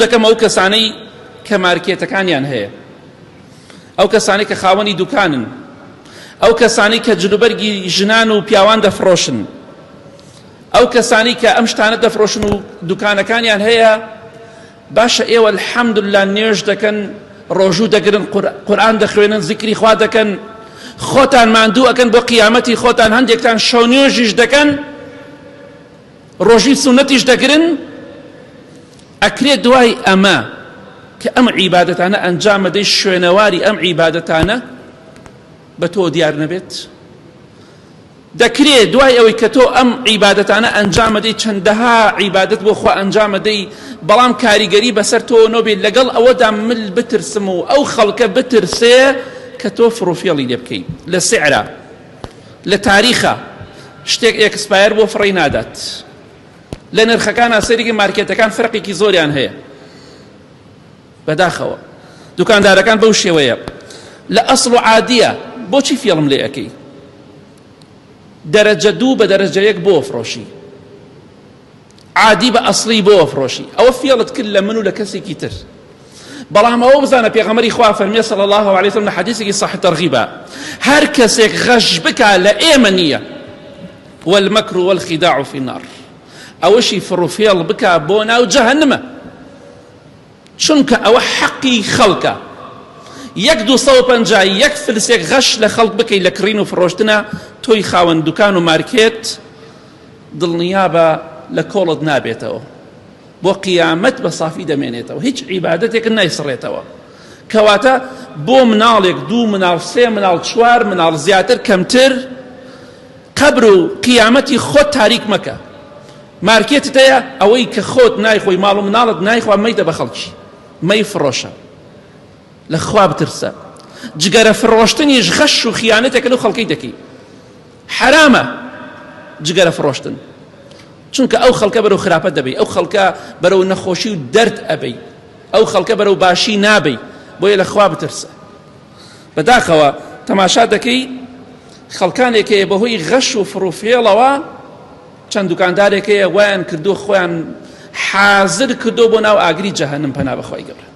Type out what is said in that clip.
ڕوو دەکەم ئەو کەسانەی کە مارکێتەکانیان هەیە، ئەو کەسانەی کە خاوەنی دوکانن، ئەو کەسانەی کە جلوبەرگی ژنان و پیاوان دەفڕۆشن، ئەو کەسانەی کە ئەم شتانە دەفرۆشن و دوکانەکانیان هەیە، باشە ئێوە الحمدللە نوێژ دەکەن، ڕۆژوو دەگرن، قورئان دەخوێنن، زیکری خوا دەکەن، خۆتان ماندوو ئەکەن بۆ قیامەتی خۆتان، هەندێکتان شەو نوێژیش دەکەن، ڕۆژی سوننەتیش دەگرن، ئەکرێ دوای ئەمە کە ئەم عیبادەتانە ئەنجام ئەدەی شوێنەواری ئەم عیبادەتانە بە تۆ دیار نەبێت؟ دەکرێ دوای ئەوەی کە تۆ ئەم عیبادەتانە ئەنجام ئەدەی چەندەها عیبادەت بۆ خوا ئەنجام ئەدەی بەڵام کاریگەری بەسەر تۆ نەبێت لەگەڵ ئەوەدا مل بترسم و ئەو خەڵکە بترسێ کە تۆ فڕوفێڵی لێ بکەی لە سعرا لە تاریخە شتێک expire بۆ فڕێی نادات لە نرخەکان سەیرێکی مارکێتەکان فەرقێکی زۆریان هەیە بەداخەوە دوکاندارەکان بەو شێوەیە لە ئەسڵ و عادیە بۆچی فێڵم لێ ئەکەی دەرەجە دوو بە دەرەجە یەک بۆ فرۆشی عادی بە ئەسڵی بۆ فرۆشی ئەوە فێڵت کرد لە من و لە کەسێکی تر بەڵام ئەوە بزانە پێغەمبەری خوا فەرمیە صلی الله علیه وسلم لە حەدیثێکی صحیح تەرغیبە هەر کەسێک غەش بکا لە ئێمە نییە والمکر والخداع فی النار ئەوەشی فڕوفێڵ بکا بۆ ناو جەهەنمە چونکە ئەوە حەقی خەڵکە یەک 250 یەک فلسێک غەش لە خەڵک بکەی لە کڕین و فڕۆشتنە تۆی خاوەن دوکان و مارکێت دڵنیابە لە کۆڵت نابێتەوە بۆ قیامەت بە سافی دەمێنێتەوە هیچ عیبادەتێکت نایسڕێتەوە کەواتە بۆ مناڵێک دوو مناڵ سێ مناڵ چوار مناڵ زیاتر کەمتر قەبر و قیامەتی خۆت تاریک مەکە مارکێتت هەیە ئەوەی کە خۆت نایخۆی ماڵ و مناڵت نایخوا مەیدە بە خەڵکی مەی فڕۆشە لە خوا بترسە جگەرە فڕۆشتنیش غەش و خیانەتێکە لەو خەڵکەی دەکەی حەرامە جگەرە فڕۆشتن چونکە ئەو خەڵکە بەرەو خراپە دەبەی ئەو خەڵکە بەرەو نەخۆشی و دەرد ئەبەی ئەو خەڵکە بەرەو باشی نابەی بۆیە لە خوا بترسە بەداخەوە تەماشا دەکەی خەڵکانێک هەیە بەهۆی غەش و فڕوفێڵەوە چەند دوکاندارێک هەیە وایان کردو خۆیان حازر کردو بۆ ناو ئاگری جەهەنم پەنا بەخوای گەورە.